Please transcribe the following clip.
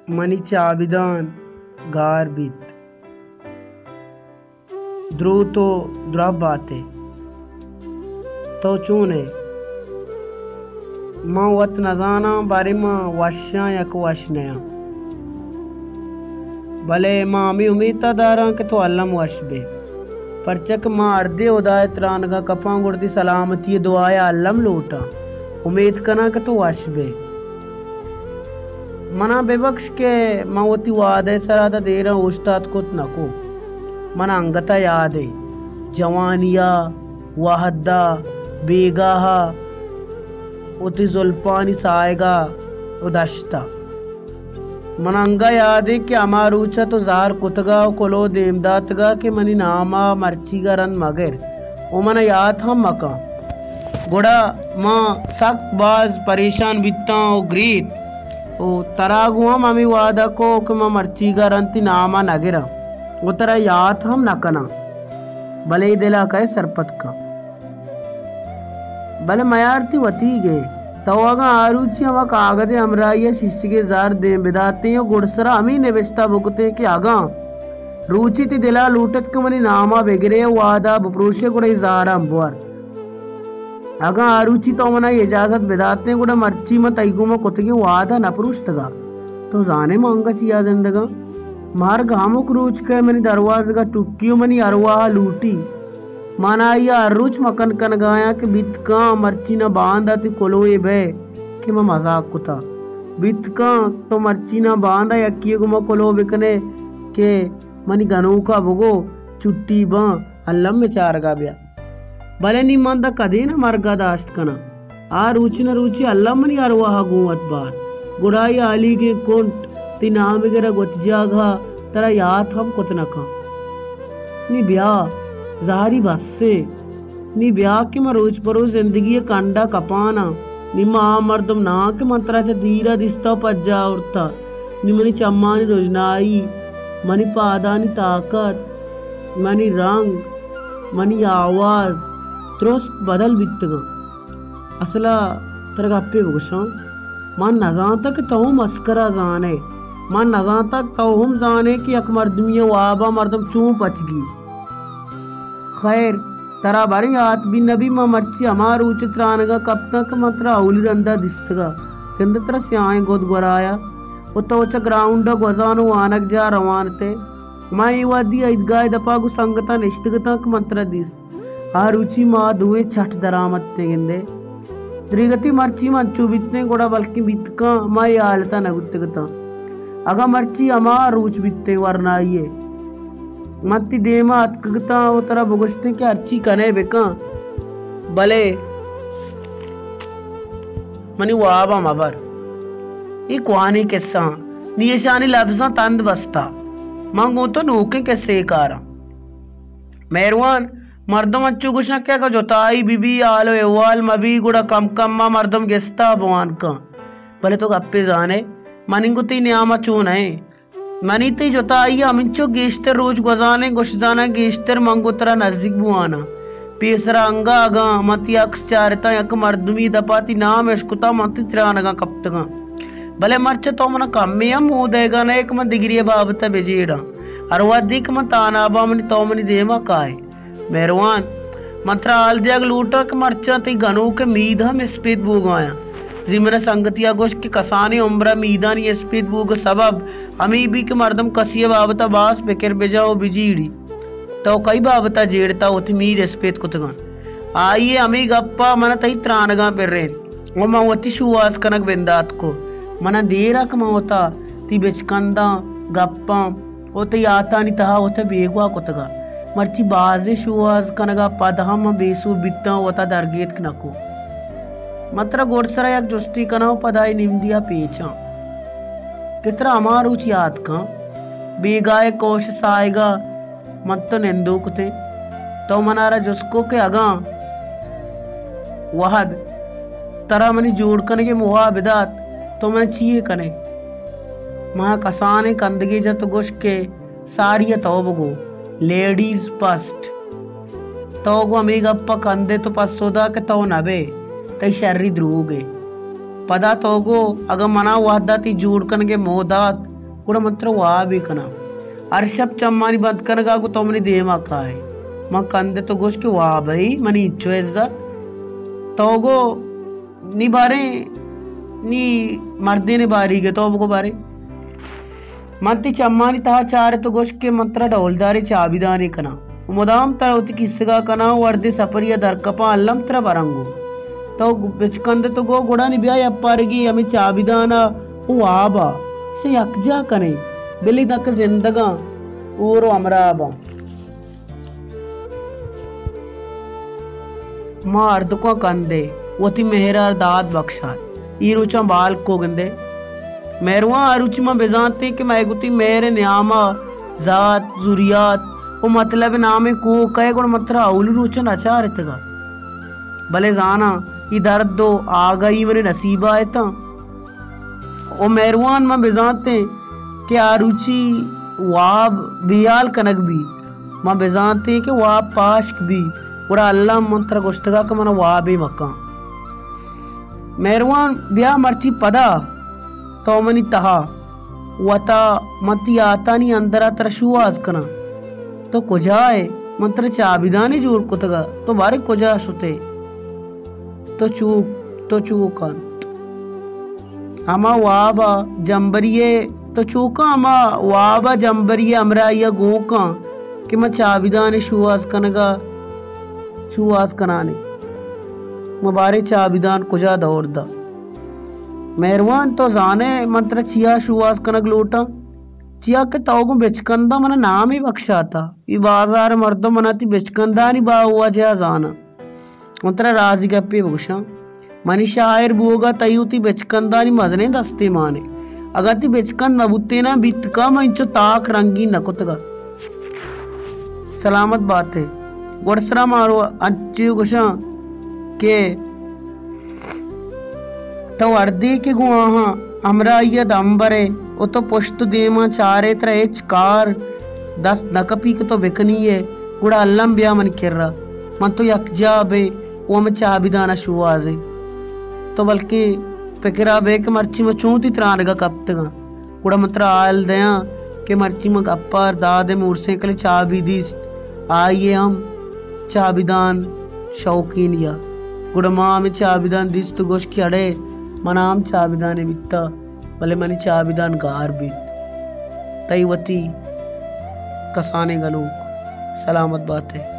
منی چابدان گار بیت۔ درو تو درا باتے۔ تو چون ئے؟ من وت نزاناں، باریں من وشاں یا کہ وش نیاں۔ بلے من ہمے امیت ءَ داراں کہ تو الم وش بئے، پرچا کہ من ہردے ہدا ءِ ترانگاں کپاں گڑا تئی سلامتی ءِ دعا ءَ الم لوٹاں۔ امیت کناں کہ تو وش بئے۔ منا ببکش کہ من وتی وعدہ ءِ سرا داں دیراں اوشتات کت نہ کو۔ منا انگت ءَ یاد ایں، جوانی ءَ، وہد ءَ، بیگاہ ءَ، وتی زلپانی ساہگ ءَ و دشت ءَ۔ من انگہ یاد ایں کہ ہما روچ ءَ تو زہر کتگ ءَ و کلوہ دیم داتگ ءَ کہ منی نام ءَ مرچیگ ءَ رند مگر و من ءَ یات ہم مکن۔ گڑا من سک باز پریشان بیتاں و گریت و ترا گوں ہم ہمے وعدہ کو کہ من مرچیگ ءَ رند تئی نام ءَ نگراں و ترا یات ہم نکناں، بلے اے دل ءَ کئے سرپد کن؟ بلے میار تئی وتیگ ئے۔ تو اگاں آ روچی ہما کاگد ءِ ہمراہی ءَ شیشگے زہر دیم بداتیں و گڈسرا ہمے نبشتہ بکتیں کہ اگاں روچے تئی دل ءَ لوٹت کہ منی نام ءَ بگرے و وعدہ بپروشے، گڑا اے زہر ہم بور۔ اگاں آ روچی تو منا اجازت بداتیں، گڑا مرچی من تئی گوما کتگیں وعدہ نہ پروشتگ ءَ۔ تو زانئے من انگہ چیا زندگاں؟ مرگ ہمک روچ کئے منی دروازگ ءَ ٹکی و منی ارواہ ءَ لوٹی۔ من آئی ءَ ہر روچ مکن کنگ ءَ آیاں کہ بیت کاں مرچی ناں باندا تئی کلوہے بئے کہ من مزاک کتہ۔ بیت کاں تو مرچی ناں باندا یکے ءِ گوما کلوہ بکن ئے کہ منی گنوک ءَ بگو چھٹی باں، الم مئے چارگ ءَ بیا۔ بلے نی من داں کدین ءَ مرگ ءَ داشت کناں؟ آ روچ نہ روچے الم منی ارواہ ءَ گوں وت بار۔ گڑا اے ہالیگیں کنٹ تئی نام ءِ گرگ وتی جاگہ ءَ ترا یات ہم کت نہ کن۔ نی بیا، زہری بس ایں۔ نی بیا کہ من روچ پہ روچ زندگی ءِ کنڈ ءَ کپان آں۔ نی من آ مردم نہ آں کہ من ترا چہ دیر ءَ دیستہ و پجا آورتہ۔ نی منی چمانی رژنائی، منی پادانی تاکت، منی رنگ، منی آواز درست بدل بیتگاں۔ اصل ءَ ترا گپے بگوشاں، من نزانتہ کہ تو ہم مسکرا زانئے۔ من نزانتہ کہ تو ہم زانئے کہ یک مردمی ءِ واب ءَ مردم چون پچ گی۔ خیر، ترا باریں یات بی نہ بی، من مرچی ہما روچ ءِ ترانگاں کپتاں کہ من ترا اولی رندا دیستگا۔ گندے ترا سیاہیں گد گورا ءَ و تو چہ گراؤنڈ ءَ گوزان و وانگجاہ ءَ روان اتئے۔ من اے وہدی عیدگاہ ءِ دپ ءَ گوں سنگتاں نشتگ اتاں کہ من ترا دیست۔ آ روچی ما دوئیں چٹ درآمدتیں گندے۔ دریگتی مرچی من انچو بیتیں گڑا بلکیں بیت کاں ما اے حالت ءَ نہ بوتگ اتاں۔ اگاں مرچی ہما روچ بیتیں ورنائی ءَ من تئی دیم ءَ اتکگ اتاں و ترا بگوشتیں کہ ہرچی کنئے بکن، بلے منی واب ءَ مبر۔ اے کوہنیں کسہ آں، نی اشانی لبزاں تند بستہ۔ من گوں تو نوکیں کسہ ءَ کاراں۔ مہروان، مردم انچو گوشاں کہ اگاں جتائی بہ بی، حال و احوال مہ بی، گڑا کم کم ءَ مردم گستا بوان کن۔ بلے تو گپے زانئے، من انگو تئی نیام ءَ چون نہ ایں۔ منی تئی جتائی ءَ ہمینچو گیشتر روچ گوزان ایں، گوشداناں گیشتر من گوں ترا نزیک بواناں۔ پیسرا انگا اگاں من تئی عکس چارتاں، یک مردمی دپا تئی نام اشکتاں، من تئی ترانگاں کپتگاں۔ بلے مرچی تو منا کمے ہم موہ دئیگا نہ ئے کہ من دگری ءِ بابت ءَ بجیڑاں۔ ہر وہدی کہ من تاناباں منی تو منی دیما کائے۔ مہروان، من ترا حال دیگ لوٹاں کہ مرچاں تئی گنوک ءِ مید ہم اسپیت بوگا آیاں۔ زی من ءَ سنگتیا گوشت کہ کسانیں عمر ءَ میدانی اسپیت بوگ ءِ سبب ہمے بی کہ مردم کسی ءِ بابت ءَ باز پکر بجا و بجیڑی۔ تو کئی بابت ءَ جیڑتا وتی مید اسپیت کتگاں؟ آئی ءِ ہمے گپ ءَ من ءَ تئی ترانگاں پرینت و من وتی شوہاز کنگ بندات کو۔ من ءَ دیر ءَ کہ من وتا تئی بچکنداں، گپاں و تئی یاتانی تہا وت ءَ بیگواہ کتگ ءَ۔ مرچی بازیں شوہاز کنگ ءَ پد ہم من بے سوب بیتاں و وت ءَ درگیتک نہ کو۔ من ترا گڈسرا یک جستے کناں و پدا اے نمدی ءَ پیچاں کہ ترا ہما روچ یات کن، بیگاہ ءِ کوش ساہگ ءَ من تو نندوک اتیں۔ تو منارا جست کو کہ اگاں وہد ترا منی جوڑ کنگ ءِ موہ ءَ بدات، تو من ءَ چی یے کنئے؟ من ءَ کسانیں کندگے جت و گوشت کہ ساری ءَ تو بگو، لیڈیز فرسٹ۔ تو گوں ہمے گپ ءَ کندت و پسو دات کہ تو نہ بئے، تئی شری دروگے۔ پدا تو گو، اگاں من ءَ وہد ءَ تئی جوڑ کنگ ءِ موہ دات، گڑا من ترا وابے کناں۔ ہر شپ چمانی بند کنگا گوں تو منی دیما کائے۔ من کندت و گوشت کہ وابے منی انچو عزت۔ تو گو نی باریں، نی مردین باریگ ء تو بگو باریں۔ من تئی چمانی تہا چارت و گوشت کہ من ترا ڈولداریں چابیدانے کناں و مدام ترا وتی کیسگا کناں و ہردے سپری ء درکپاں الم ترا براں گوں۔ تو بچکندت و گو گڑا نی بیا یپارگی ہمے چابیدان ء و واب ء سے یکجا کنیں، بلے دانکہ زندگاں اور و ہمراہ باں۔ ما ہردکاں کندے وتی مہرار داد بخشات۔ ای روچاں بال کو گندے۔ مہروان آ روچی ما بزانتیں کہ مئے گوتی مہر نیاما ذات، زریات و مطلب نامیں کوہ کئے گڑا من ترا اولی روچاں نچارتگا۔ بلے زاناں ای درد و آگہی منی نصیبا اتاں۔ و مہروان ما بزانتیں کہ آ روچی واب بیال کنگ بی۔ ما بزانتیں کہ واب پاشک بی، گڑا اللہ من ترا گوشتگا کہ منا وابے مکن۔ مہروان بیا مرچی پدا تو منی تہا وتا من تی آتانی اندرا ترا شوہاز کناں۔ تو کجا ئے؟ من ترا چابیدانے جوڑ کتگا، تو بارے کجا شتے؟ تو چوک، تو چوک انت۔ ہما واب ء جمبری ء تو چوکاں، ہما واب ء جمبری ء ہمراہی ء گوکاں کہ من چابیدان ء شوہاز کنگ ء شوہاز کنان ء۔ من باریں چابیدان کجا دور دا؟ مہروان، تو زانئے من ترا چیا شوہاز کنگ لوٹاں؟ چیا کہ تو گوں بچکنداں من ء نامے بکشاتا۔ اے بازار ء مردم من ء تئی بچکندانی باہو ء جاہ زاناں۔ من ترا رازی گپے بگوشاں، منی شاعر بوگا تئی وتی بچکندانی مزنیں دستے مانے۔ اگاں تئی بچکند نہ بوتیناں بیتکاں، من انچو تاک رنگین نہ کتگا۔ سلامت باتے۔ گڈسرا مارو انچو گوشاں کہ تو ہردے کہ گوں آہاں ہمراہی ء دم برئے و تو پشت و دیماں چارئے، ترا ہچ کار دست نہ کپی کہ تو بکنی ئے، گڑا الم بیا منی کرا، من تو یکجاہ بیں و ہمے چابیدان ء شوہازیں۔ تو بلکیں پکرا بئے کہ مرچی من چون تئی ترانگ ء کپتگاں۔ گڑا من ترا حال دیاں کہ مرچی من گپار داد ء موٹرسائیکل ء چابی دیست، آئی ء ہم چابیدان شوقینی ء۔ گڑا ما ہمے چابیدان دیست و گوشت کہ اڑے منا ہم چابیدانے بیتا، بلے منی چابیدان گار بیت۔ تئی وتی کسانیں گنوک۔ سلامت بات ئے۔